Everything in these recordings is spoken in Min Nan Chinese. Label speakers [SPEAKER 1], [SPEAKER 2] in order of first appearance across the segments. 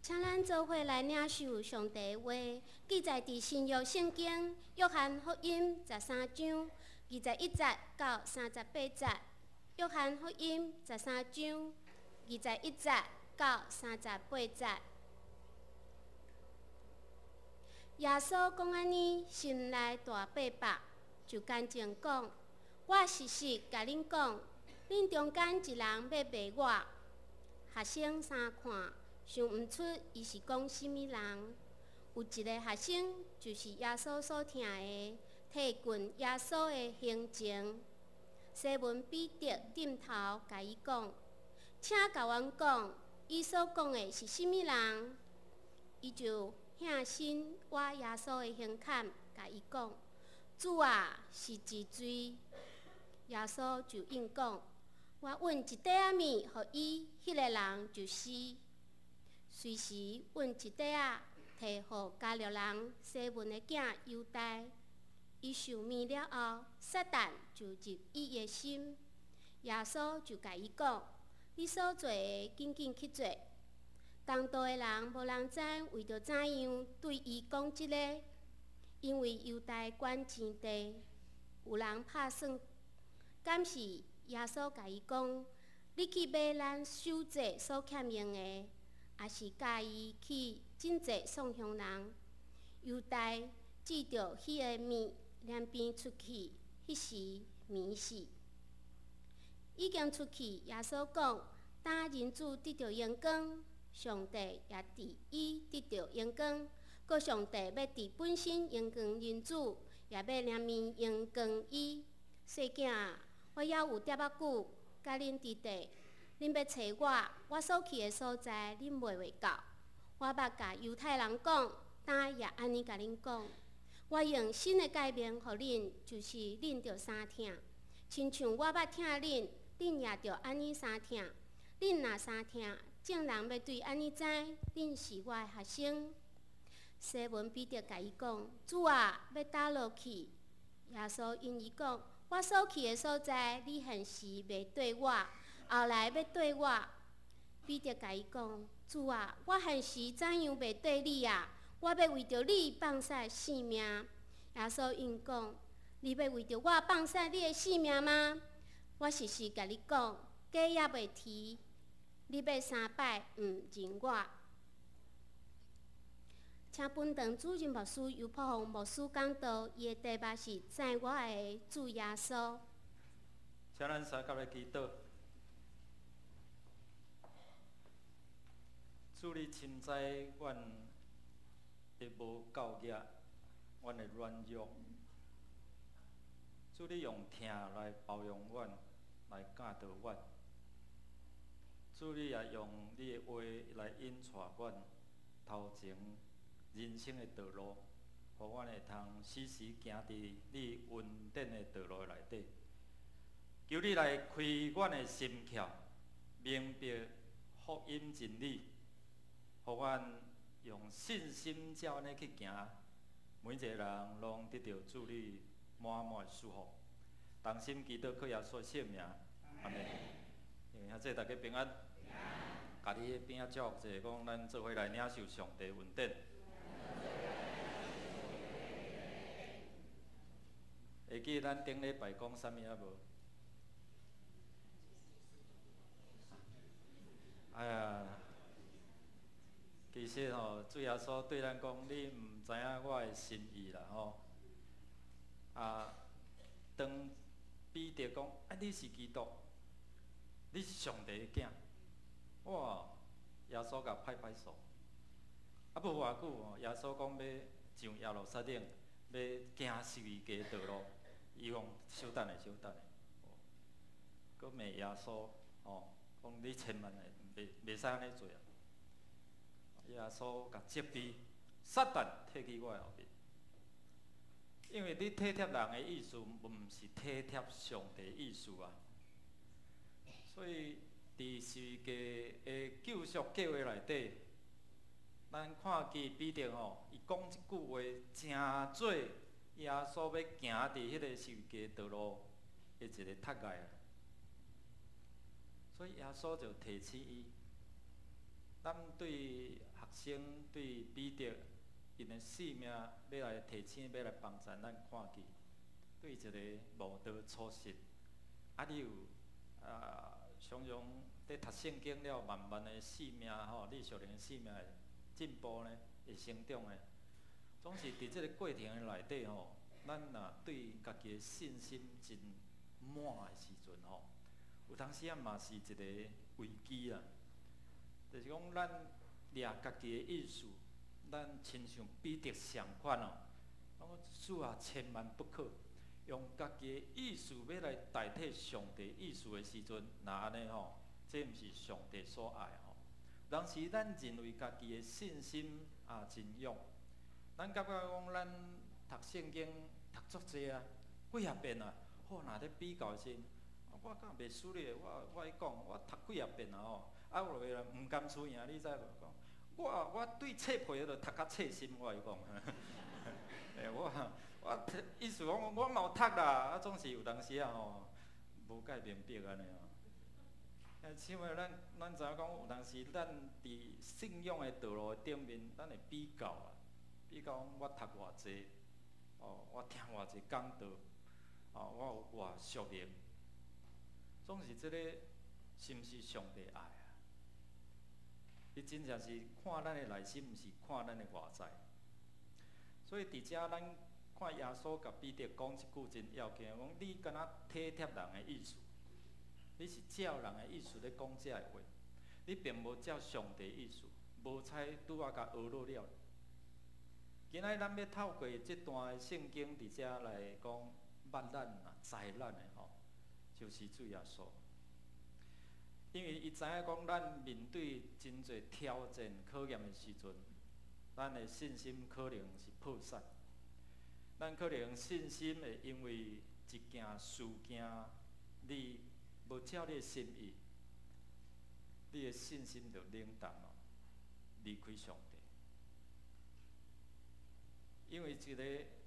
[SPEAKER 1] 請咱做伙來領受上帝的話，記載佇新約聖經約翰福音13章21節到38節。約翰福音十三章二十一節到三十八節。耶穌講按呢，心內大迫腹，就乾淨講：我實實共恁講，恁中間一人欲賣我。學生相看，想毋出伊是講啥物人。有一个學生，就是耶穌所疼的，貼近耶穌的胸前。西門彼得點頭，共伊講：請共阮講，伊所講的是啥物人？伊就向身倚耶穌的胸坎，共伊講：主啊，是一誰？耶穌就應講：我吮一塊仔麵予伊，彼个人就是。隨時吮一塊仔，提予加略人西門的囝猶大。伊受麵了後，撒旦就入伊的心。耶穌就共伊講：你所做的，緊緊去做。同道的人無人知為著怎樣對伊講這个，因為猶大管錢袋，有人拍算，敢是耶穌共伊講：你去買咱守節所欠用的，抑是教伊去賑濟送鄉人。猶大指著彼个麵兩邊出去，彼時暝死。已經出去，耶穌講：當人子得著榮光，上帝也佇伊得著榮光。閣上帝欲佇本身榮光人子，也欲連面榮光伊。細囝啊，我猶有淡仔久，佮恁佇地，恁欲揣我，我所去的所在，恁袂會到。我捌共猶太人講，今也按呢共恁講。我用新的誡命予恁，就是恁著相疼，親像我捌疼恁，恁也著按呢相疼。恁若相疼，眾人欲對按呢知，恁是我的學生。西門彼得共伊講：主啊，欲佗落去？耶穌應伊講：我所去的所在，你現時袂綴我，後來欲綴我。彼得共伊講：主啊，我現時怎樣袂綴你啊？我欲為著你放捨性命。耶穌應講：你欲為著我放捨你的性命嗎？我實實共你講，雞猶未啼，你欲三擺毋認我。請本堂主任牧師尤柏宏牧師講道，伊的題目是讚我的主耶穌。
[SPEAKER 2] 請咱三佮來祈禱。主，你深知阮的無夠額，阮的軟弱。主，你用疼來包容阮，來教導阮。主，你也用你的話來引帶阮頭前人生的道路，予阮會通時時行佇你恩典的道路內底。求你來開阮的心竅，明白福音真理，予阮用信心照按呢去行，每一个人攏得著主你滿滿的祝福。同心祈禱，靠耶穌聖名，阿們。兄弟大家平安。共你的邊仔祝福者，講咱做伙來領受上帝恩典。會記咱頂禮拜講啥物仔無？哎呀，其實吼，主耶穌對咱講，你毋知影我的心意啦吼。啊，當彼得講，啊，你是基督，你是上帝的囝，哇！耶穌共拍拍手。啊，無偌久吼，耶穌講欲上耶路撒冷，欲行十字架道路，伊講小等下，小等下，閣罵耶穌吼，講你千萬會袂使按呢做啊！耶穌共責備，撒旦退去我後面，因為你體貼人的意思，毋是體貼上帝意思啊。所以佇十字架的救贖計劃內底，咱看見彼得吼，伊講這句話，成做耶穌欲行佇彼個十字架道路的一個凸礙。所以耶穌就提醒伊，咱對學生對彼得𪜶的性命欲來提醒，欲來幫助咱看見，對一个慕道初信，啊，你有啊，常常佇讀聖經了，慢慢的性命吼，你屬靈的性命會進步呢，會成長的。總是佇這个過程的內底吼，咱若對家己的信心真滿的時陣吼，有當時仔嘛是一个危機啦。就是講，咱掠家己的意思，咱親像彼得仝款哦，講主啊，千萬不可用家己的意思欲來代替上帝意思的時陣，若按呢吼，這毋是上帝所愛吼。當時咱認為家己的信心啊真勇，咱感覺講咱讀聖經讀足濟啊，幾若遍啊，好若咧比較時，我敢袂輸你？我伊講，我讀幾若遍啊吼，啊有個人毋甘輸贏，你知無？講我對冊皮就讀較細心，我伊講。欸，我意思講我嘛有讀啦，啊總是有當時啊吼，無蓋明白按呢哦。啊，因為咱知影講，有當時咱佇信仰的道路頂面，咱會比較啊，比較講我讀偌濟，哦，我聽偌濟講道，哦，我有偌屬靈，總是這个是毋是上帝愛啊？伊真正是看咱的內心，毋是看咱的外在。所以佇遮咱看耶穌共彼得講一句真要緊，講你敢若體貼人的意思，你是照人的意思咧講這个話，你並無照上帝意思，無彩拄仔共訛落了。今仔日咱欲透過這段的聖經佇遮來講，捌咱啊，知咱的吼，就是主耶穌。因為伊知影講，咱面對真濟挑戰考驗的時陣，咱的信心可能是破產，咱可能信心會因為一件事件，你無照你的心意，你的信心就冷淡咯，離開上帝。因為一個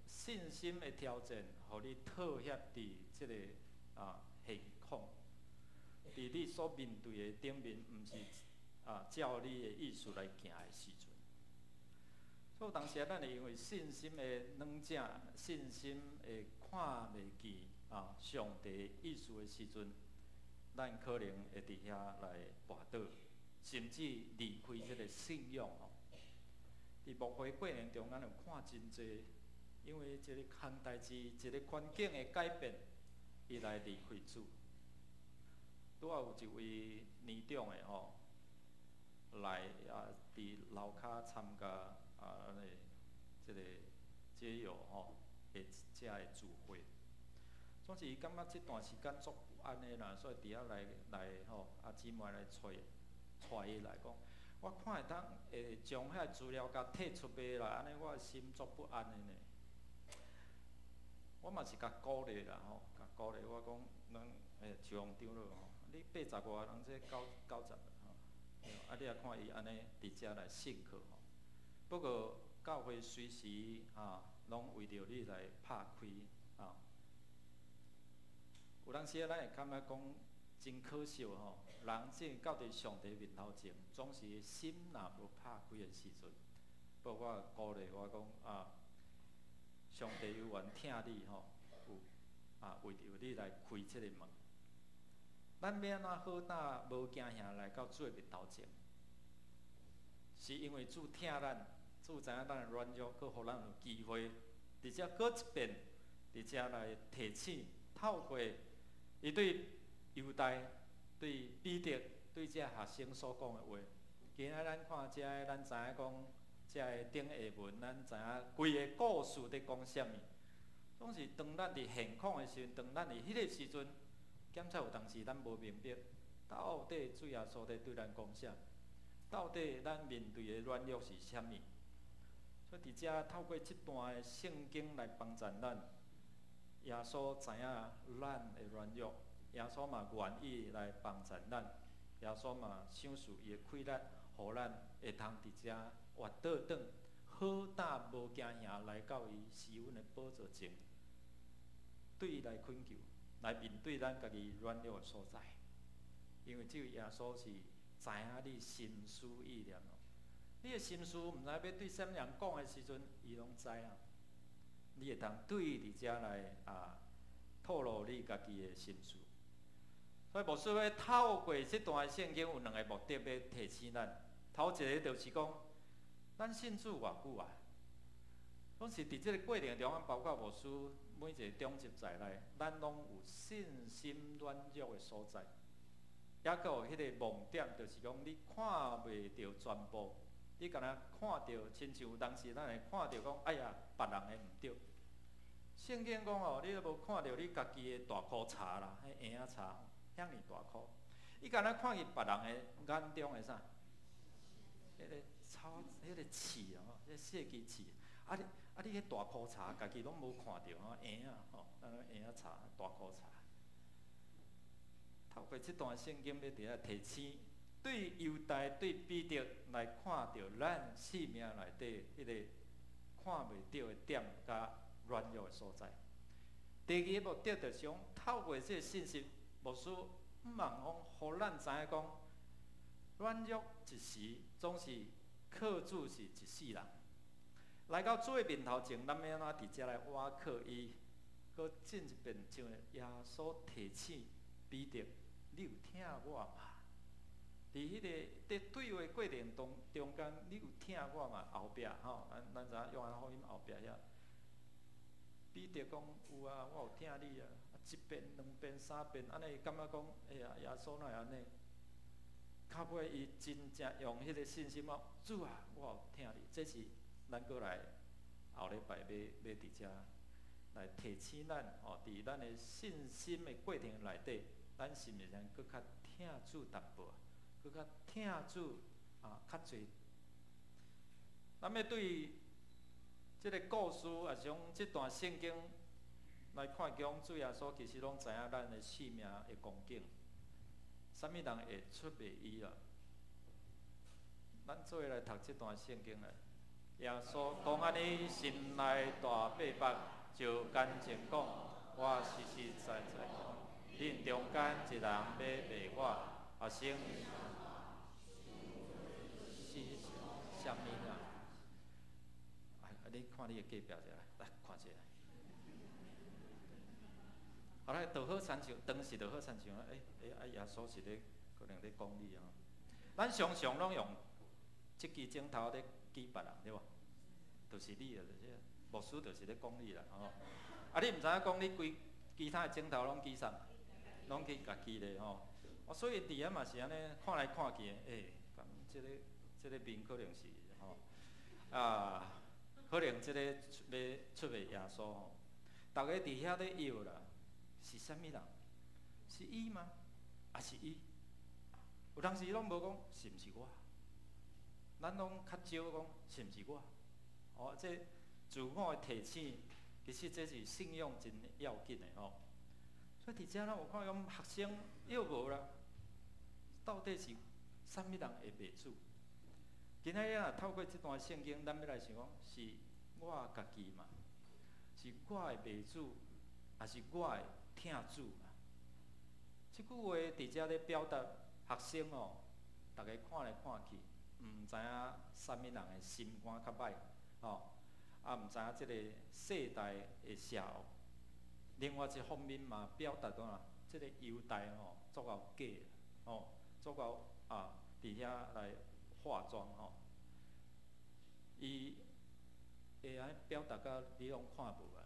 [SPEAKER 2] 信心的挑戰，予你妥協佇這个現況，佇你所面對的頂面，毋是照你的意思來行的時陣。所以當時咱會因為信心的軟弱，信心會看袂見上帝意思的時陣，咱可能會佇遐來跋倒，甚至離開這个信仰吼。佇牧會過程中，咱有看真濟，因為一个項代誌，一个環境的改變，伊來離開主。拄仔有一位年長的吼，來佇樓跤參加咱的這个街友吼的遮的聚會。總是伊感覺這段時間足不安的啦，所以佇遐來來吼，姊妹來揣揣伊來講，我看會當會將遐資料共退出賣啦，按呢我的心足不安的呢。我嘛是共鼓勵啦吼，共鼓勵我講，咱秋紅長老吼，你八十外，人這90吼，啊你也看伊按呢佇遮來信靠吼。不過教會隨時攏為著你來拍開啊。有當時咱會感覺講真可惜吼，人進到佇上帝面頭前，總是心若無拍開的時陣。不過我鼓勵我講啊，上帝猶原疼你吼，有為著你來開這个門。咱欲按怎好膽無驚嚇來到主的面頭前？是因為主疼咱，主知影咱的軟弱，閣予咱有機會，佇遮閣一遍，佇遮來提醒，透過伊對猶大、對彼得、對這學生所講的話。今仔咱看這个，咱知影講這个頂下文，咱知影規個故事佇講啥物。總是當咱佇現況的時陣，當咱佇彼个時陣，檢查有當時咱無明白，到底主耶穌佇對咱講啥？到底咱面對的軟弱是啥物？所以佇遮透過這段的聖經來幫助咱，耶穌知影咱的軟弱，耶穌嘛願意來幫助咱，耶穌嘛賞賜伊的氣力，予咱會通佇遮活倒轉，好膽無驚嚇來到伊施恩的寶座前，對伊來懇求，來面對咱家己軟弱的所在。因為只有耶穌是知影你心思意念哦，你的心事毋知欲對啥物人講的時陣，伊攏知影。你會當對佇遮來啊，透露你家己的心事。所以牧師欲透過這段聖經有兩个目的欲提醒咱。頭一个就是講，咱信主偌久啊，攏是佇這个過程中，包括牧師每一个長執在內，咱攏有信心軟弱的所在，抑閣有彼个盲點，就是講你看袂著全部，你敢若看著，親像有當時咱會看著講，哎呀，別人的毋對。聖經講哦，你都無看著你家己的大箍柴啦，彼嬰仔柴遐爾大箍，伊敢若看見別人的眼中的啥？彼个草，彼个刺哦，彼个細枝刺。啊你啊你彼大箍柴，家己攏無看著吼，嬰仔吼，咱嬰仔柴大箍柴。透過這段聖經欲佇遐提醒，對猶大、對彼得來看著咱生命內底彼个看袂著的點佮軟弱的所在。第二个目的就是講，透過這个信息，牧師向望講，予咱知影講，軟弱一時，總是靠主是一世人。來到主的面頭前，咱欲按怎佇遮來倚靠伊？閣進一遍，像耶穌提醒彼得：你有疼我嗎？佇彼个佇對話過程當中間，你有疼我嗎？後壁吼，咱咱知影約翰福音後壁遐，彼得講有啊，我有疼你啊，一遍、兩遍、三遍，按呢伊感覺講，哎呀，耶穌哪會按呢？到尾伊真正用彼个信心講，主啊，我有疼你，這是咱閣來後禮拜欲欲佇遮來提醒咱吼，佇咱的信心的過程內底，咱是毋是閣較疼主淡薄，閣較疼主啊較濟？咱欲對這个故事，抑是講這段聖經來看，講主耶穌其實攏知影咱的生命的光景，啥物人會出賣伊啦？咱做伙來讀這段聖經來。耶穌講按呢，心內大迫腹，就乾淨講：我實實在在講，恁中間一人欲賣我。學生是啥物啊？啊，你看你的隔壁者來，來看一下。後來就好親像，當時就好親像，欸欸啊！耶穌是咧，可能咧講你啊。咱常常攏用這支指頭咧指別人，對無？就是你啊，就是牧師，就是咧講你啦，吼。啊，你毋知影講你規其他的指頭攏指啥？攏指家己咧，吼。哦，所以佇遐嘛是按呢，看來看去，欸，敢這个這个面可能是吼，啊，可能這個欲出賣耶穌吼。逐家佇遐咧搖啦，是啥物人？是伊嗎？抑是伊？有當時攏無講是毋是我？咱攏較少講是毋是我？哦，這自我的提醒，其實這是信仰真要緊的吼。所以佇遮咱有看講學生搖無啦，到底是啥物人會賣主？今仔日若透過這段聖經，咱欲來想講，是我家己嘛？是我會賣主，抑是我會疼主嘛？這句話佇遮咧表達學生哦，逐家看來看去，毋知影啥物人的心肝較歹，吼，啊，毋知影這个世代的邪惡。另外一方面嘛，表達到啊，這个猶大吼，足夠假，吼，足夠啊，佇遐來化妝吼。伊會按呢表達甲你攏看無啊，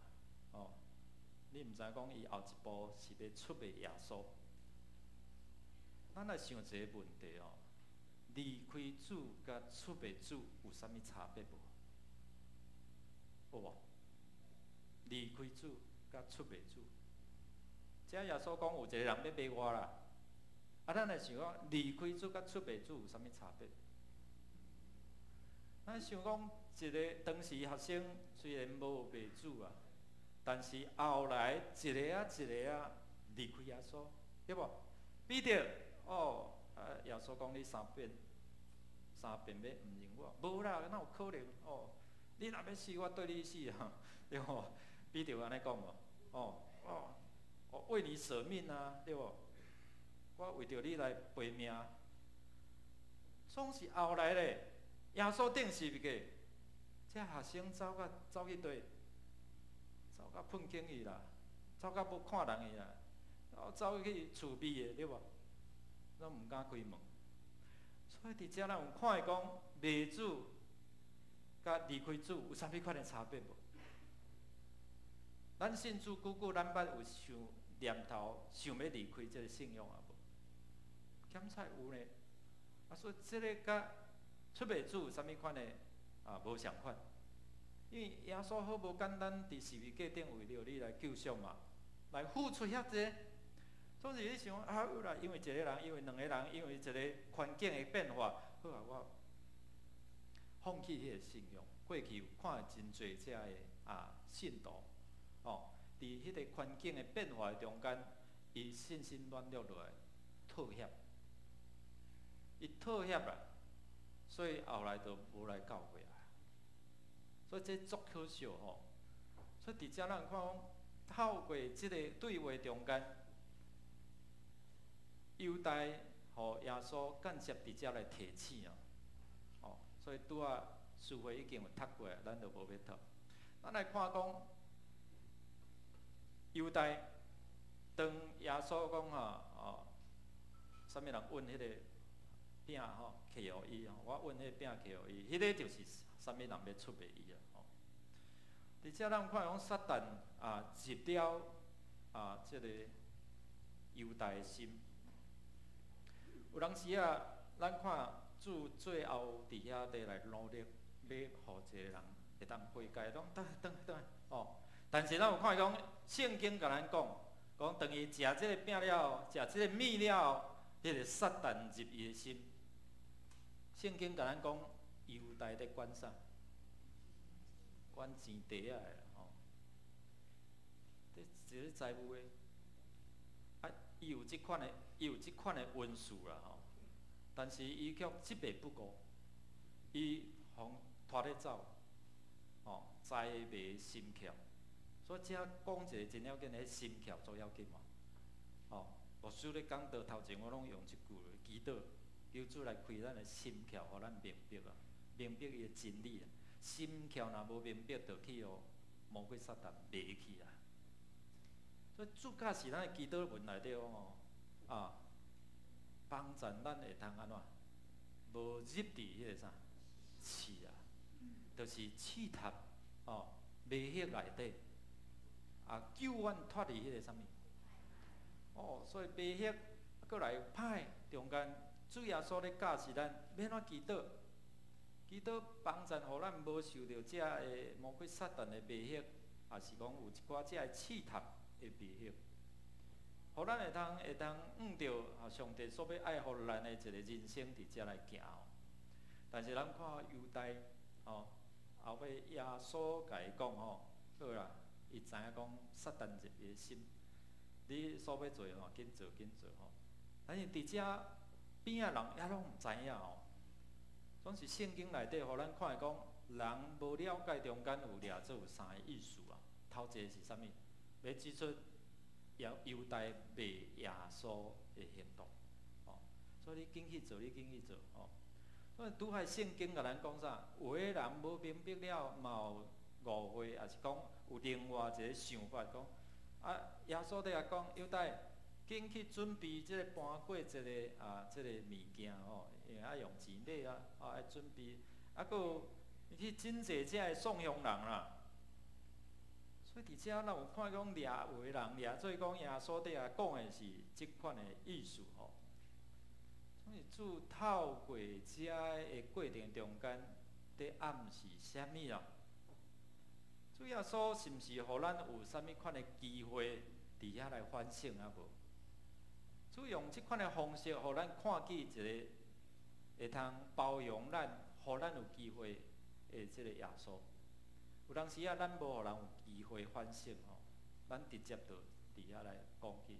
[SPEAKER 2] 吼，你毋知講伊後一步是欲出賣耶穌。咱來想一个問題哦，離開主佮出賣主有啥物差別無？有無？離開主佮出賣主，遮耶穌講有一個人欲賣我啦。啊，咱來想講離開主佮出賣主有啥物差別？咱想講一个當時學生雖然無賣主啊，但是後來一个啊一个啊離開耶穌，對無？彼得，哦，啊，耶穌講你三遍，三遍欲毋認我，無啦，哪有可能？哦，你若欲死，我綴你死啊，對無？彼得按呢講無？哦哦，我為你捨命啊，對無？我為著你來賠命。總是後來咧，耶穌釘十字架，這學生走甲走去佗？走甲糞坑去啦，走甲無看人去啦，走去厝邊的對無？攏毋敢開門。所以佇遮咱有看見講賣主佮離開主有啥物款的差別無？咱信主久久，咱捌有想念頭想欲離開這个信仰啊無？檢查有呢。啊，所以這个佮出賣主有啥物款的啊無仝款？因為耶穌好無簡單，佇十字架頂為著你來救贖嘛，來付出遐濟。總是你想啊，好啦，因為一個人，因為兩個人，因為一個環境的變化，好啊，我放棄彼個信仰。過去有看真濟遮的啊信徒，哦，佇彼個環境的變化的中間，伊信心軟弱落來，妥協，伊妥協啦，所以後來就無來教會啊。所以這足可惜吼。所以佇遮咱看講，透過這个對話中間，猶大予耶穌間接佇遮來提醒啊。哦，所以拄仔書會已經有讀過，咱就無欲讀。咱來看講，猶大當耶穌講吼，哦，啥物人吮彼個餅吼，揢予伊吼，我吮彼個餅揢予伊，彼个就是啥物人欲出賣伊啊吼。佇遮咱看講撒旦啊入了啊這个猶大的心。有當時啊，咱看主最後佇遐咧來努力，欲予一个人會當悔改，講轉來轉來轉來哦。但是咱有看講聖經共咱講，講當伊食這个餅了，食這個麵了，彼个撒旦入伊的心。聖經共咱講，猶大咧管啥？管錢袋仔的啦吼。這一個財務的，啊，伊有這款的恩賜啦吼。但是伊卻執迷不悟，伊予拖咧走，吼，財迷心竅。所以遮講一个真要緊的，心竅足要緊嘛。吼，牧師咧講道頭前，我攏用這句祈禱，求主來開咱的心竅，予咱明白啊，明白伊的真理啊。心竅若無明白，就去予魔鬼撒旦迷去啊。所以主教是咱的祈禱文內底講吼，啊，幫助咱會通按怎？無入佇彼个啥試啊，就是試探哦，迷惑內底，啊，救阮脫離彼个啥物？哦，所以迷惑閣來歹中間，主耶穌咧教示咱欲按怎祈禱，祈禱幫助予咱無受著這个魔鬼撒旦的迷惑，抑是講有一寡這个試探的迷惑，予咱會通向著啊上帝所欲愛予咱的一個人生佇遮來行。但是咱看猶大吼，後尾耶穌共伊講吼，好啦，伊知影講撒旦入伊的心，你所欲做吼，緊做緊做吼。但是佇遮邊仔人也攏毋知影吼，總是聖經內底予咱看會講，人無了解中間有掠做有三个意思啊。頭一个是啥物？欲指出猶大賣耶穌的行動，吼。所以你緊去做，你緊去做，吼。所以拄仔聖經共咱講啥？有的人無明白了，嘛有誤會，抑是講有另外一个想法，講啊，耶穌佇遐講，猶大，緊去準備這个盤粿這个啊，這个物件吼，因為愛用錢買啊，啊愛準備，啊閣有去真濟遮的送香人啦。所以佇遮咱有看講掠有的人掠做講耶穌佇遐講的是這款的意思吼。所以主透過遮的過程中間，佇暗示啥物啊？主耶穌是毋是予咱有啥物款的機會佇遐來反省啊無？主用這款的方式，予咱看見一个會通包容咱，予咱有機會的這个耶穌。有當時啊，咱無予人有機會反省吼，咱直接就佇遐來講起，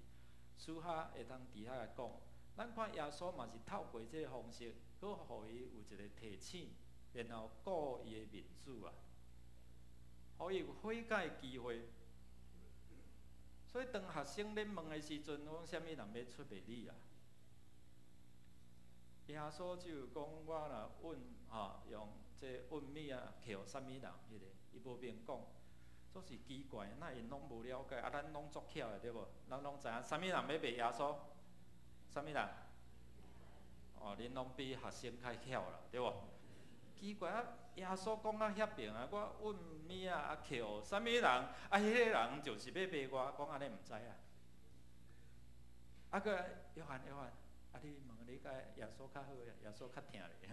[SPEAKER 2] 私下會通佇遐來講。咱看耶穌嘛是透過這个方式，閣予伊有一个提醒，然後顧伊的面子啊，予伊有悔改的機會。所以當學生咧問的時陣，講啥物人欲出賣你啊？耶穌就講我若問吼，用這問物仔予啥物人？彼个伊無明講，總是奇怪，哪𪜶攏無了解？啊，咱攏足巧的對無？咱攏知影啥物人欲賣耶穌？啥物人？哦，恁攏比學生較巧啦，對無？奇怪啊！耶穌講啊遐爿啊，我問物仔啊予啥物人？啊，彼个人就是欲賣我，講按呢毋知啊。啊，閣約翰約翰，啊你問你佮耶穌較好，耶穌較疼你，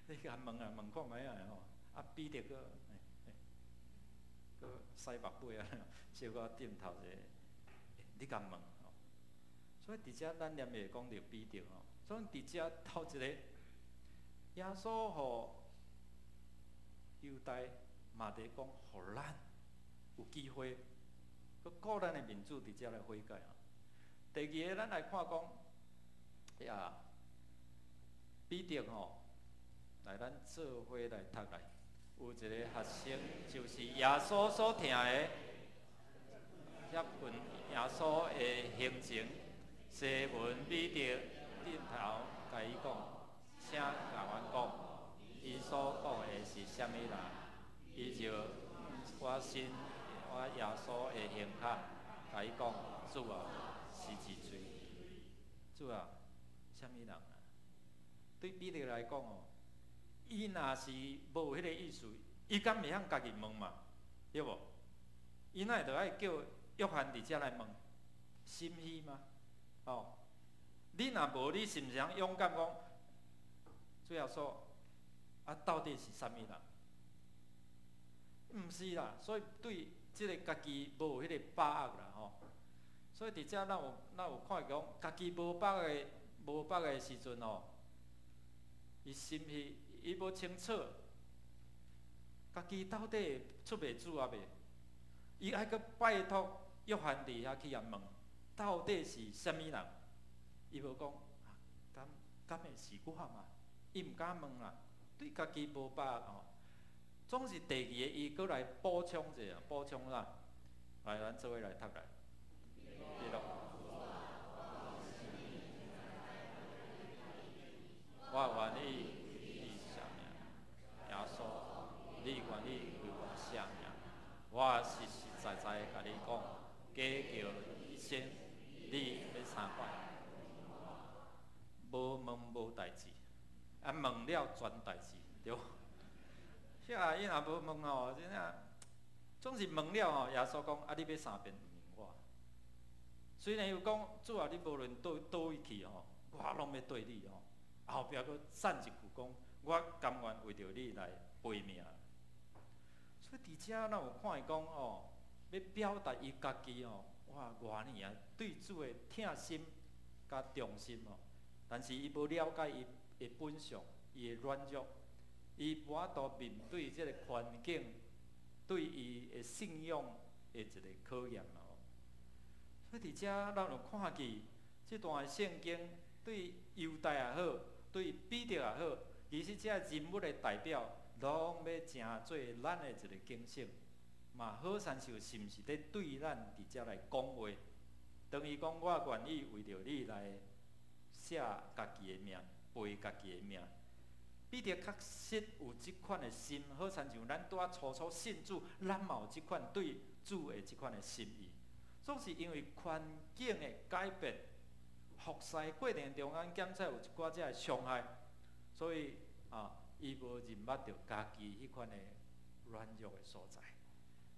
[SPEAKER 2] 你共問啊問看覓啊吼。啊彼得閣，閣使目尾啊，小可點頭者，你共問吼。所以佇遮咱連袂講著彼得吼，所以佇遮頭一個耶穌予猶大嘛佇講，予咱有機會，閣顧咱的面子佇遮來悔改啊。第二個，咱來看講，呀，彼得吼，來咱做伙來讀來，有一個學生就是耶穌所疼的，遐問耶穌的行程，西門彼得轉頭共伊講，請共阮講，伊所講的是啥物人？伊就倚身倚耶穌的胸口，共伊講，主啊，是一罪，主啊，啥物人啊？對彼得來講哦，伊若是無彼个意思，伊敢會曉家己問嘛？對無？伊哪會著愛叫約翰佇遮來問？心虛嗎？哦，你若無，你是毋是通勇敢講？主耶穌，啊，到底是啥物人？毋是啦，所以對這个家己無彼个把握啦吼。所以佇遮咱有看講，家己無把握的時陣吼，伊心虛，伊無清楚，家己到底會出賣主抑未？伊愛閣拜託約翰佇遐去共問，到底是啥物人？伊無講，敢會是我嘛？伊毋敢問啦，對家己無把握吼。總是第二個，伊閣來補充者，補充啦，來，咱做伙來讀來。記錄。我願意你寫名，耶穌，你願意為我寫名？我實實在在共你講，雞叫以先，你欲三擺。無問無代誌，啊問了全代誌，對無？遐伊若無問吼，真正總是問了吼，耶穌講啊，你欲三遍毋認我。雖然伊講主啊，你無論佗位去吼，我攏欲綴你吼。後壁閣讚一句講，我甘願為著你來賠命。所以佇遮咱有看伊講吼，欲表達伊家己吼，哇，偌爾啊，對主的疼心佮忠心吼。但是伊無了解伊的本相，伊的軟弱，伊無法度面對這个環境對伊的信仰的一個考驗吼。所以佇遮咱有看見這段聖經對猶大也好，對彼得也好，其實這人物的代表，攏欲成做咱的一個警醒，嘛好親像是毋是佇對咱佇遮來講話？當伊講我願意為著你來寫家己的命，賠家己的命。彼得確實有這款的心，好親像咱拄仔初初信主，咱嘛有這款對主的這款的心意。總是因為環境的改變，服侍過程中間檢測有一寡這个傷害，所以啊，伊無認捌著家己彼款的軟弱的所在，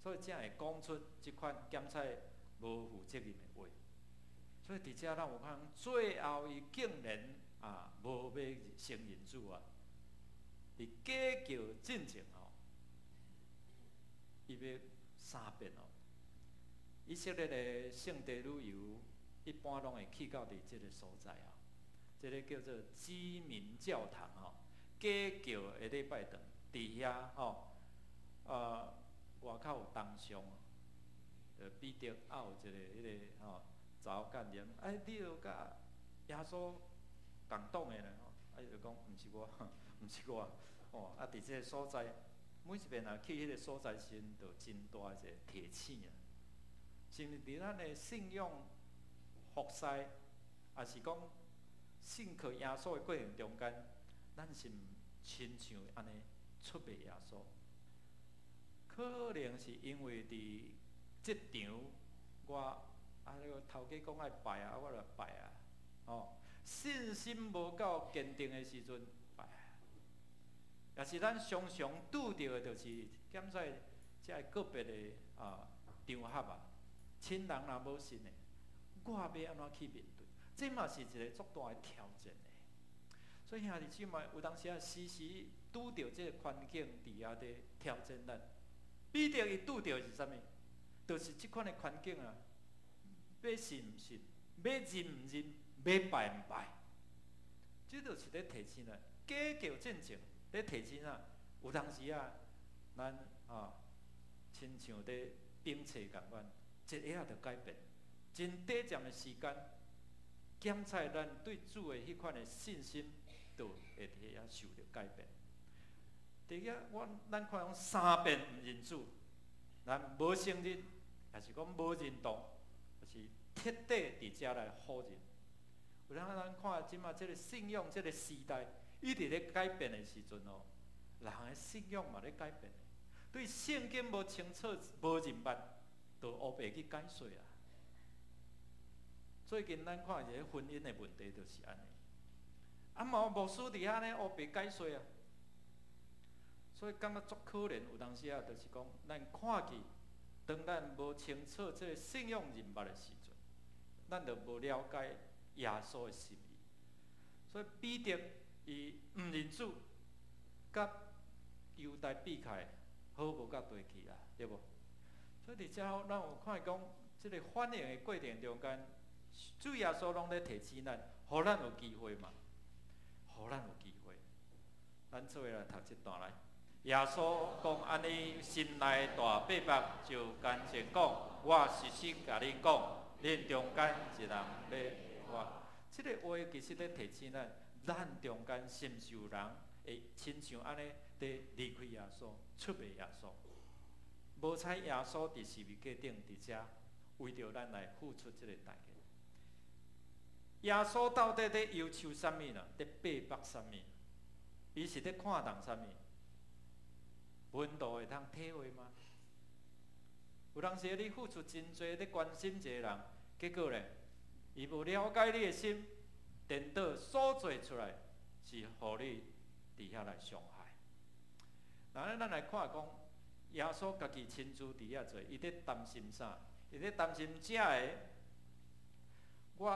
[SPEAKER 2] 所以才會講出這款檢測無負責任的話。所以佇遮咱有看，最後伊竟然啊無欲承認主啊，佇雞叫進前吼，伊欲三遍哦。以色列的聖地旅遊一般攏會去到佇這个所在啊，這个叫做雞鳴教堂吼，雞叫的禮拜堂，佇遐吼，外口有銅像，彼得啊有一個彼个吼查某干念，哎，你著佮耶穌仝黨的呢吼，啊伊就講毋是我，毋是我，吼，啊佇這个所在，每一遍若去彼个所在時陣，就真大一個提醒啊。是毋是佇咱的信仰服侍，抑是講信靠耶穌的過程中間，咱是毋親像按呢？出賣耶穌。可能是因為佇這場，我啊，那個頭家講愛拜啊，我就拜啊，哦，信心無夠堅定的時陣拜啊，也是咱常常拄著的，就是檢賽這個個別的啊場合啊，親人若無信的，我欲按怎去面對？這嘛是一個足大的挑戰的。所以兄弟姊妹，有當時啊，時時拄著這個環境佇遐咧挑戰咱。彼得伊拄著是啥物？就是這款的環境啊，欲信毋信，欲認毋認，欲拜毋拜，這就是咧提醒咱，假叫進前咧提醒啊。有當時啊，咱啊，親像咧冰冊仝款，一下就改變，真短暫的時間，檢測咱對主的彼款的信心，就會佇遐受著改變。佇遐，我咱看講三遍毋認主，咱無承認，抑是講無認同，就是徹底佇遮來否認。有當咱看這馬這个信仰，這个時代，一直咧改變的時陣哦，人的信仰嘛咧改變。對聖經無清楚、無認捌，就烏白去解說啊。最近咱看一个婚姻的問題，就是按呢。啊，嘛牧師佇遐咧烏白解說啊。所以感覺足可憐，有當時啊，就是講，咱看見，當咱無清楚這个信仰認捌的時陣，咱就無了解耶穌的心意。所以彼得伊毋認主，佮猶大比起來，好無佮對去啊，對無？所以佇遮咱有看講，這个反應的過程中間，主耶穌攏咧提醒咱，予咱有機會嘛，予咱有機會。咱做伙來讀這段來。耶穌講按呢，心內大迫目，就干前講：我實實共恁講，恁中間一人欲賣我。這个話其實咧提醒咱，咱中間是毋是有人會親像按呢，佇離開耶穌、出賣耶穌？無彩耶穌佇十字架頂佇遮為著咱來付出這个代價。耶穌到底佇憂愁啥物呢？佇迫目啥物？伊是佇看重啥物？門徒會通體會嗎？有當時你付出真濟，咧關心一個人，結果咧，伊無了解你的心，顛倒所做出來是予你佇遐來傷害。那咱來看講，耶穌家己親自佇遐做，伊佇擔心啥？伊佇擔心這个，我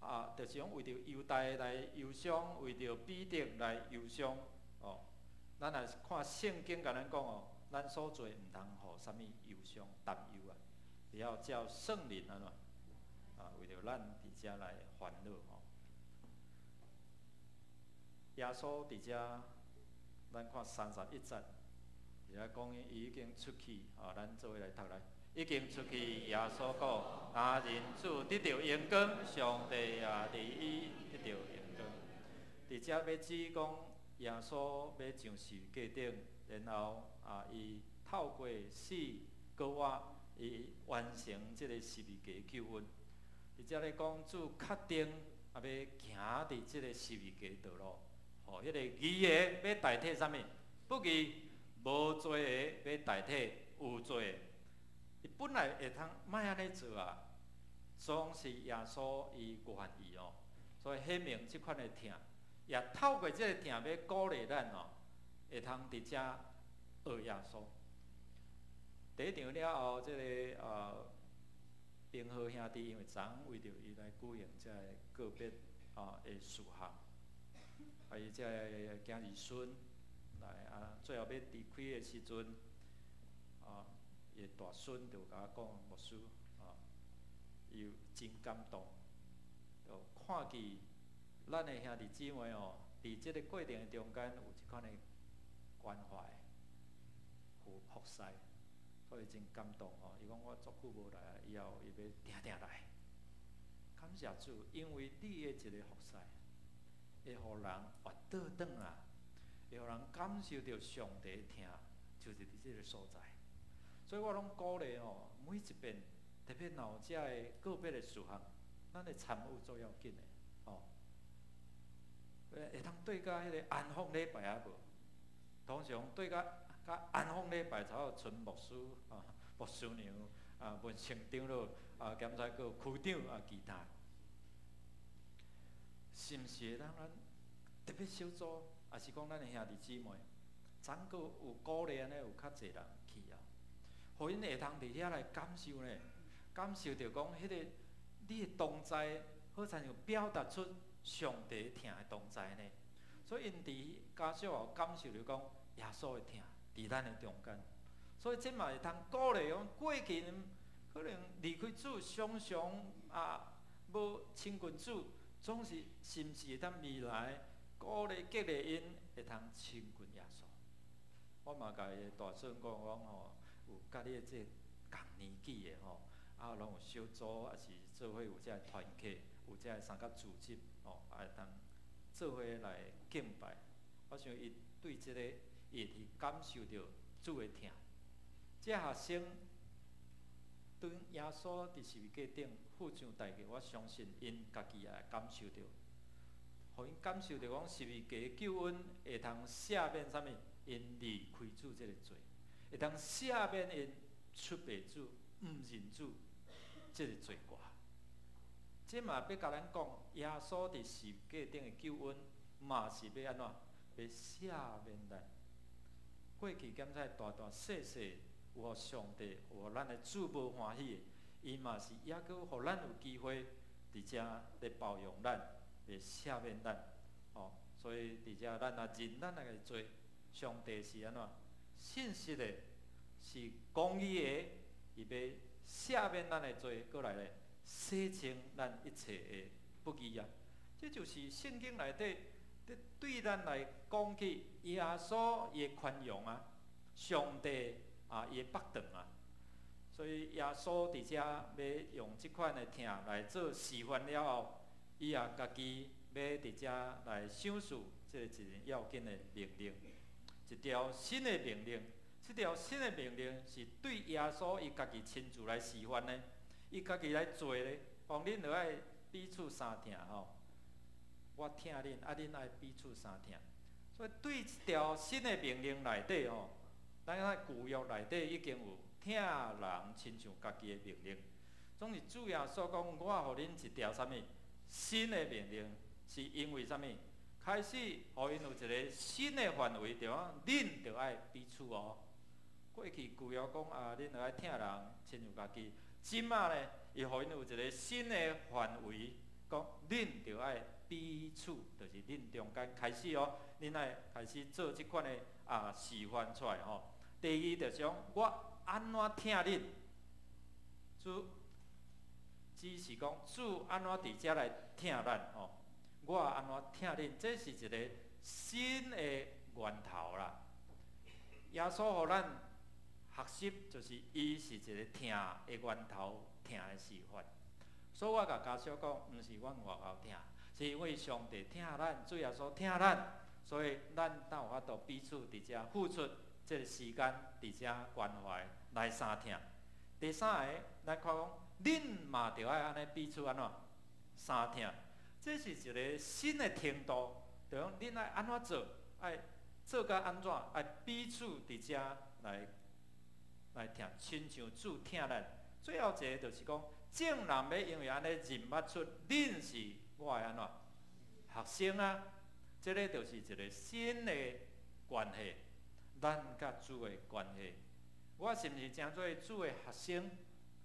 [SPEAKER 2] 啊，就是講為著猶大來憂傷，為著彼得來憂傷，哦。咱若是看聖經，共咱講哦，咱所做毋通予啥物憂傷擔憂啊，會曉叫聖靈按怎啊，為著咱佇遮來煩惱吼。耶穌佇遮，咱看31節，佇遐講伊已經出去，吼，咱做伙來讀來。已經出去，耶穌講：若人子得著榮光，上帝也佇伊得著榮光。佇遮欲指講，耶穌欲上十字架頂，然後啊，伊透過死閣活，伊完成這个十字架救恩。佇遮咧講，主確定啊，欲行佇這个十字架道路，予彼个義的欲代替啥物？不義無罪的欲代替有罪的。伊本來會通莫按呢做啊，總是耶穌伊願意哦，所以顯明這款的疼，也透過這個疼欲鼓勵咱哦，會通佇遮學耶穌。第一場了後，這个平和兄弟因為昨昏為著伊來舉行這个告別啊的事項，啊伊這个囝兒孫來啊，最後欲離開的時陣，啊，伊的大孫就共我講，牧師啊，伊真感動，就看見咱的兄弟姊妹哦，佇這个過程中間有這款的關懷、服侍，所以真感動哦。伊講我足久無來啊，以後伊欲定定來。感謝主，因為你的一个服侍，會予人活倒轉來，會予人感受著上帝的疼，就是佇這个所在。所以我攏鼓勵哦，每一遍，特別若有這个告別的事項，咱的參與足要緊的，吼。會當對甲彼个安放禮拜啊無？通常對較較安放禮拜，才有賰牧師啊、牧師娘啊、文成長老啊，兼且閣有區長啊，其他。是毋是會當咱特別小組，抑是講咱的兄弟姊妹，怎閣有鼓勵按呢？有較濟人去啊，予𪜶會通佇遐來感受呢？感受著講，彼个你的同在，好親像表達出上帝疼的同在呢。所以𪜶佇家屬也感受著講耶穌的疼佇咱的中間。所以這嘛會通鼓勵講，過去可能離開主，常常啊無親近主，總是是毋是會當未來鼓勵激勵𪜶會通親近耶穌？我嘛共伊的大孫講講吼，有佮你的這個仝年紀的吼，啊，攏有小組，抑是做伙有這个團契，有這个三角組織吼，啊會當做伙來敬拜。我想伊對這个伊會去感受著主的疼。這學生當耶穌佇十字架頂付上代價，我相信𪜶家己也會感受著，予𪜶感受著講十字架救恩會通赦免啥物？𪜶離開主這个罪，會當赦免𪜶出賣主、毋認主這个罪過。這嘛欲共咱講，耶穌佇十字架頂的救恩，嘛是欲按怎？欲赦免咱。過去檢查大大細細有予上帝、有予咱的主無歡喜的，伊嘛是猶閣予咱有機會佇遮咧包容咱，會赦免咱。哦，所以佇遮咱若認咱的罪，上帝是按怎？信實的，是公義的，伊欲赦免咱的罪，閣來咧洗清咱一切的不義啊！這就是聖經內底佇對咱來講起耶穌伊的寬容啊，上帝啊伊的腹腸啊，所以耶穌佇遮欲用這款的疼來做示範了後，伊也家己欲佇遮來賞賜這個一個要緊的命令，一條新的命令。這條新的命令是對耶穌伊家己親自來示範的，伊家己來做的。講恁著愛彼此相疼吼，我疼恁，啊恁愛彼此相疼。所以對這條新的命令內底吼，咱看舊約內底已經有疼人親像家己的命令。總是主耶穌講，我予恁一條啥物新的命令，是因為啥物？開始予𪜶有一個新的範圍，就講恁著愛彼此哦。過去舊約講啊，恁著愛疼人親像家己。這馬呢，伊予𪜶有一個新的範圍，講恁著愛彼此，就是恁中間開始哦，恁愛開始做這款的啊示範出來吼。第二就是講，我按怎疼恁，主只是講主按怎佇遮來疼咱吼，我按怎疼恁，這是一個新的源頭啦。耶穌予咱學習，就是伊是一個疼的源頭，疼的示範。所以我共家屬講，毋是阮外口疼，是因為上帝疼咱，主耶穌疼咱，所以咱才有法度彼此佇遮付出這個時間，佇遮關懷來相疼。第三个，咱看講，恁嘛著愛按呢彼此按怎相疼，這是一個新的程度，就講恁愛按怎做，愛做甲按怎，愛彼此佇遮來來疼，親像主疼咱。最後一個就是講，眾人欲因為按呢認捌出恁是我的按怎學生啊，這个就是一個新的關係，咱佮主的關係。我是毋是成做主的學生，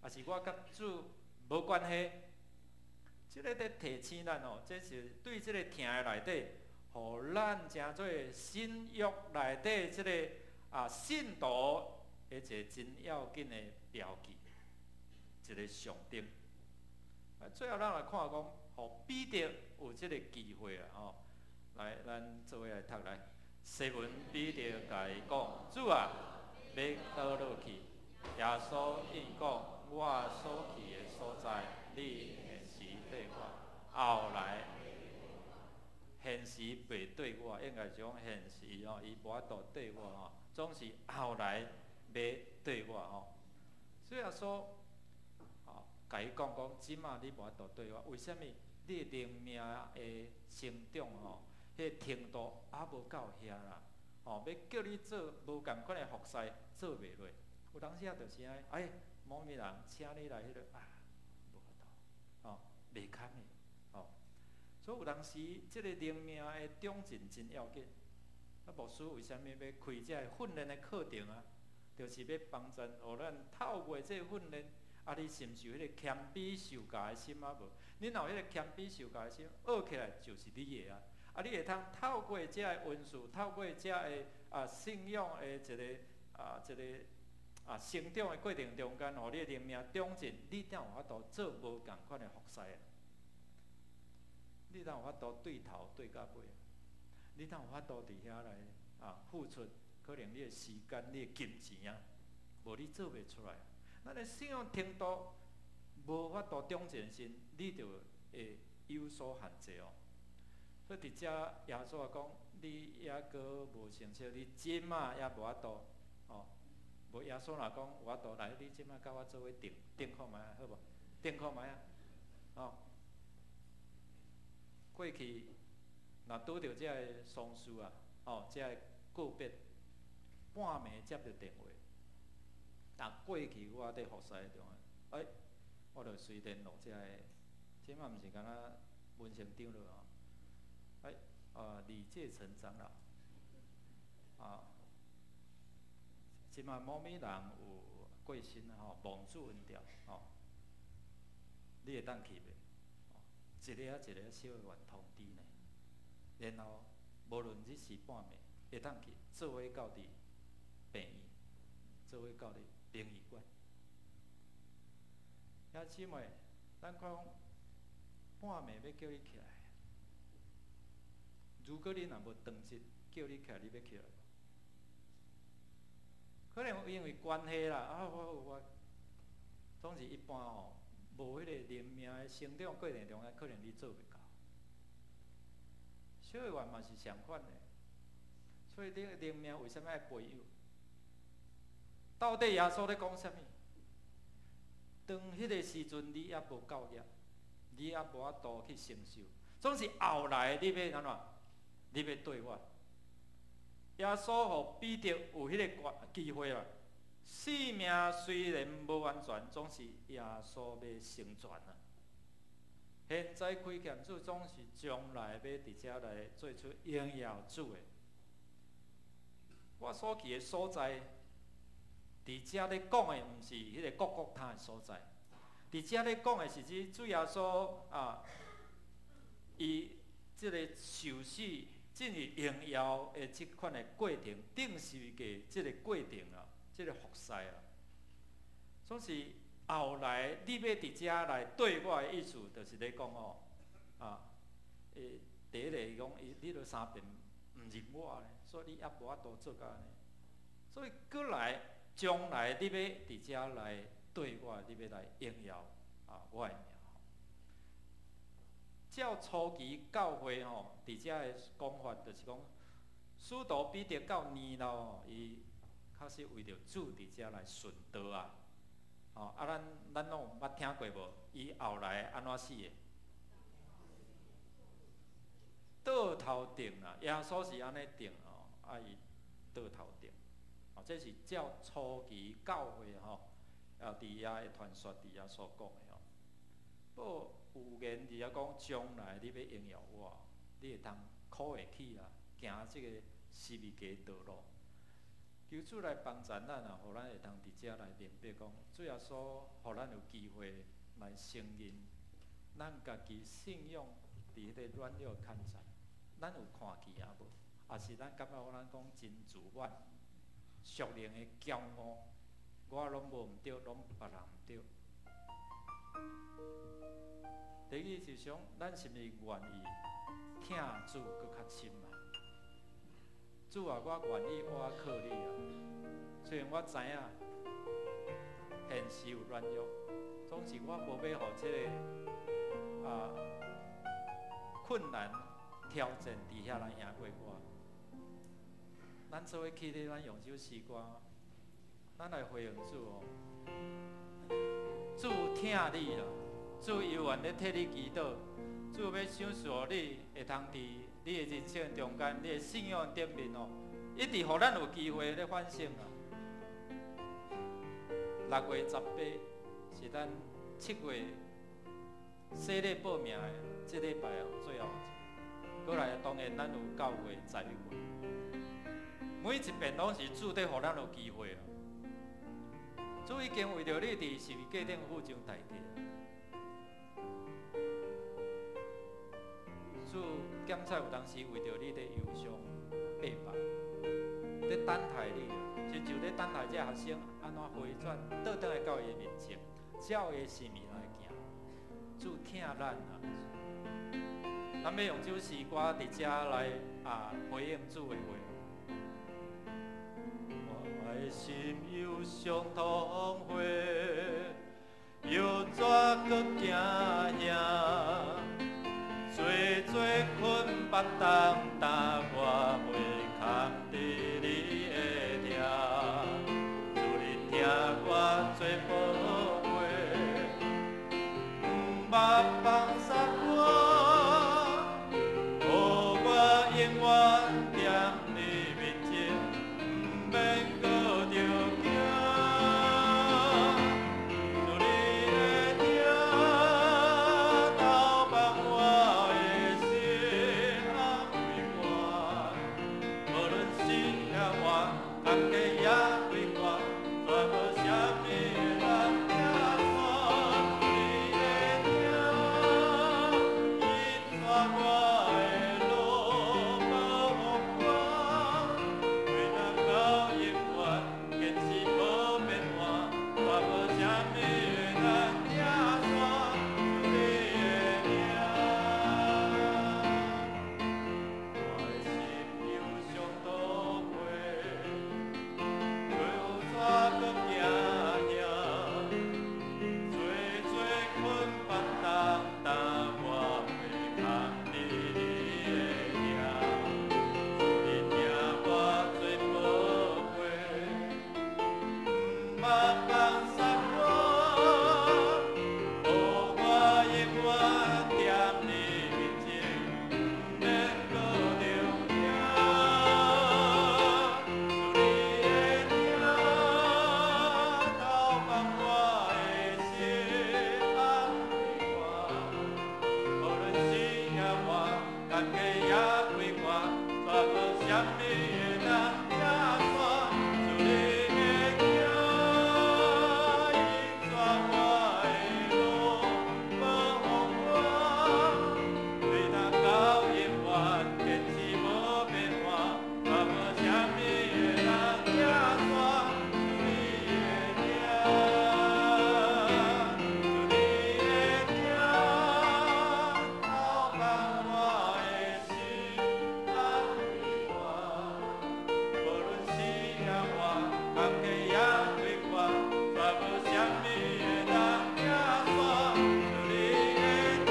[SPEAKER 2] 抑是我佮主無關係？這个佇提醒咱哦，這是對這个疼的內底，予咱成做新約內底這个啊信徒的一個真要緊的標記，一個象徵。啊，最後咱來看講，予彼得有這个機會啊！吼，來，咱做伙來讀來。西門彼得共伊講：主啊，欲佗落去？耶穌應講：我所去的所在，你現時綴我，後來現時袂綴我，應該是講現時吼，伊無法度綴我吼，總是後來欲綴我吼。所以耶穌吼，共伊講講，這馬你無法度綴我，為啥物？你的靈命的成長吼，彼个程度猶無到遐啦。吼，欲叫你做無仝款的服侍，做袂落。有當時啊，就是按呢，哎，某物人請你來彼个啊，無法度，吼，袂堪的，吼。所以有當時，這个靈命的長進真要緊。啊，牧師為啥物欲開這个訓練的課程啊？就是欲幫助，予咱透過這個訓練，啊，你是毋是有彼個謙卑受教的心啊無？你若有彼個謙卑受教的心，學起來就是你的啊！啊，你會通透過這个恩賜，透過這个啊信仰的一個啊成長的過程中間，予你的靈命長進，你才有法度做無仝款的服侍啊！你才有法度對頭對到尾，你才有法度佇遐來啊付出，可能你的時間、你的金錢啊，無你做袂出來。咱的信仰程度無法度長進時，你就會有所限制哦。所以佇遮耶穌講，你猶閣無成熟，你這馬猶無法度哦。無耶穌若講有法度來，你這馬佮我做伙頂頂看覓啊，好無？頂看覓啊，哦。過去若拄著這个喪事啊，哦，這个告別，半暝接著電話，但過去我佇服侍中啊，欸，我就隨聯絡這个，這馬毋是敢若文成長老哦，欸，啊李介成長老，啊，這馬某物人有過身吼，望主恩寵吼，你會當去袂？一个仔一个小會員通知呢，然後無論日時半暝，會當去做伙到佇病院，做伙到佇殯儀館。兄姊妹，咱講半暝欲叫你起來，如果你若無當日叫你起來，你欲起來無？可能因為關係啦，啊，我我，總是一般吼，無彼個靈命的成長過程中間，可能你做袂到。小會員嘛是相款的，所以你的靈命為啥物愛培養？到底耶穌咧講啥物？當彼個時陣你猶無夠額，你猶無法度去承受，總是後來你欲按怎？你欲對我？耶穌予彼得有彼个機會啦。性命雖然無完全，總是耶穌欲成全啊。現在虧欠主，總是將來欲佇遮來做出榮耀主的。我所去的所在，佇遮咧講的毋是彼个各各他的所在，佇遮咧講的是指主耶穌啊，伊這个受死進入榮耀的這款的過程，釘十字架這个過程啊，這个服侍啊，總是後來你欲佇遮來對我的意思，就是咧講哦，啊，第一個伊講伊你都三遍毋認我咧，所以你猶無法度做到按呢。所以閣來將來你欲佇遮來對我，你欲來榮耀啊我的名。照初期教會吼，佇遮的講法，就是講，使徒彼得到年老吼，伊確實為著主佇遮來殉道啊。吼啊，咱攏有捌聽過無？伊後來按怎死的？倒頭釘啦，耶穌是按呢釘吼，啊伊倒頭釘。哦，這是照初期教會吼，啊佇遐的傳說，佇遐所講的吼。不過有言佇遐講，將來你欲榮耀我，你會通苦會起啊，行這個十字架道路。求主來幫助咱啊，予咱會通佇遮來明白講，主耶穌予咱有機會來承認咱家己信仰佇彼个軟弱欠缺，咱有看見啊無？抑是咱感覺咱講真自滿，屬靈的驕傲，我攏無毋對，攏別人毋對。第二就想，咱是毋是願意疼主閣較深啊？主啊，我願意我靠你啊。雖然我知影現實有軟弱，總是我無欲予這个啊困難挑戰佇遐來贏過我。咱做伙起立，咱用這首詩歌，咱來回應主哦。主疼你啦，主猶原咧替你祈禱，主欲賞賜予你，會通佇你的人生中間，你的信仰頂面哦，一直予咱有機會咧反省啊。6月18是咱7月洗禮報名的這禮拜哦，最後一個。過來當然咱有9月、10月，每一遍攏是主佇予咱有機會啊。主已經為著你佇十字架頂付上代價。主檢查有當時為著你佇憂傷、白白，佇等待你，親像佇等待這學生按怎回轉，倒轉來到伊面前，照伊的心意來行。主疼咱啊！咱欲用這首詩歌佇遮來啊回應主的話。我的心憂傷痛悔，猶怎閣驚嚇？做做困縛重擔，我袂堪得你的疼，主你疼我最寶貴，毋捌放捒我，予我永遠踮你面前，毋免閣著驚。主你的疼投放我的心安慰我，無論死抑活，工課抑快活，煞無啥物會當拆散。主你的疼引帶我的路無予我，對咱到永遠堅持無變換，煞無啥物會當拆散。主你的疼，我的心憂傷痛悔，猶怎閣驚嚇？做做困縛重擔，我袂堪得你的疼，主你疼我最寶貴，毋捌放捒我，予我永遠踮你面前，毋免閣著驚。主你的疼投放我的心安慰我，無論死抑活，工課抑快活，煞無啥物會當拆散。主你的疼引帶我的路無予我，對咱到永遠堅持無變換，煞無啥物會當拆散。主你的疼，主你的疼投放我的心安慰我，無論死抑活，工課抑快活，煞無啥物會當拆散。主你的疼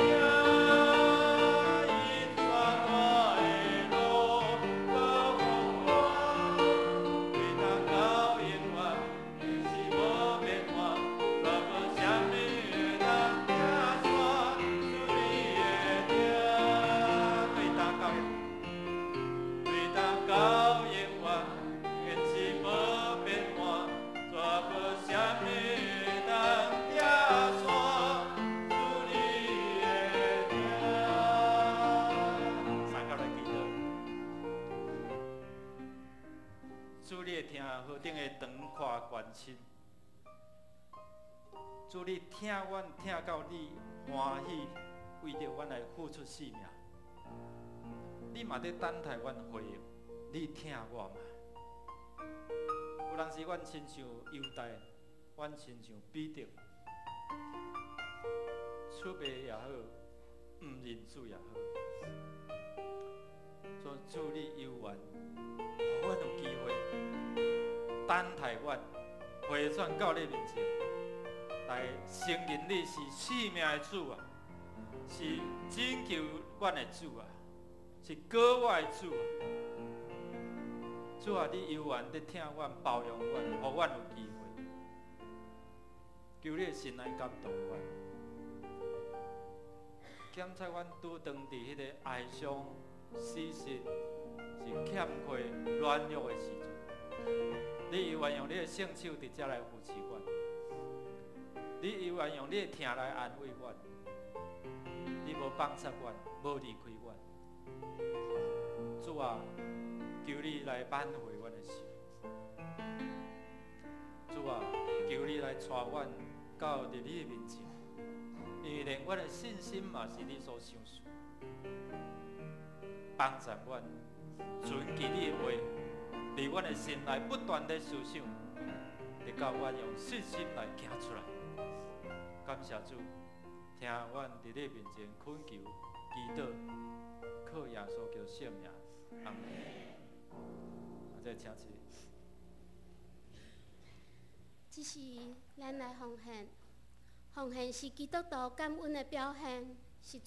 [SPEAKER 2] 引帶我的路無予我，對咱到永遠堅持無變換，煞無啥物會當拆散。主你的疼，對咱到對咱到永遠堅持無變換，煞無啥物會當拆散。主你的疼。三甲來祈禱。主你的疼何等的長闊懸深，主你疼阮疼到你歡喜，為著阮來付出性命。你嘛佇等待阮回應，你疼我嗎？有當時阮親像猶大，阮親像彼得，出賣也好，毋認主也好，主主你猶原，予阮有機會等待阮回轉到你面前，來承認你是生命的主啊，是拯救阮的主啊，是膏我的主啊。主啊，你猶原佇疼阮、包容阮，予阮有機會。求你的神來感動阮，檢查阮拄當佇彼個哀傷、死實，是是欠缺軟弱的時陣，你猶原用你的聖手佇遮來扶持阮，你猶原用你的疼來安慰阮，你無放殺阮，無離開阮。主啊，求你來挽回阮的心。主啊，求你來帶阮到佇你的面前，因為連阮的信心嘛是你所賞賜，幫助阮存記你的話，佇阮的心內不斷的思想，直到阮用信心來行出來。感謝主，聽阮佇你面前懇求、祈禱，靠耶穌基督聖名，阿門。啊，再請起。
[SPEAKER 1] 這是咱來奉獻，奉獻是基督徒感恩的表現，是。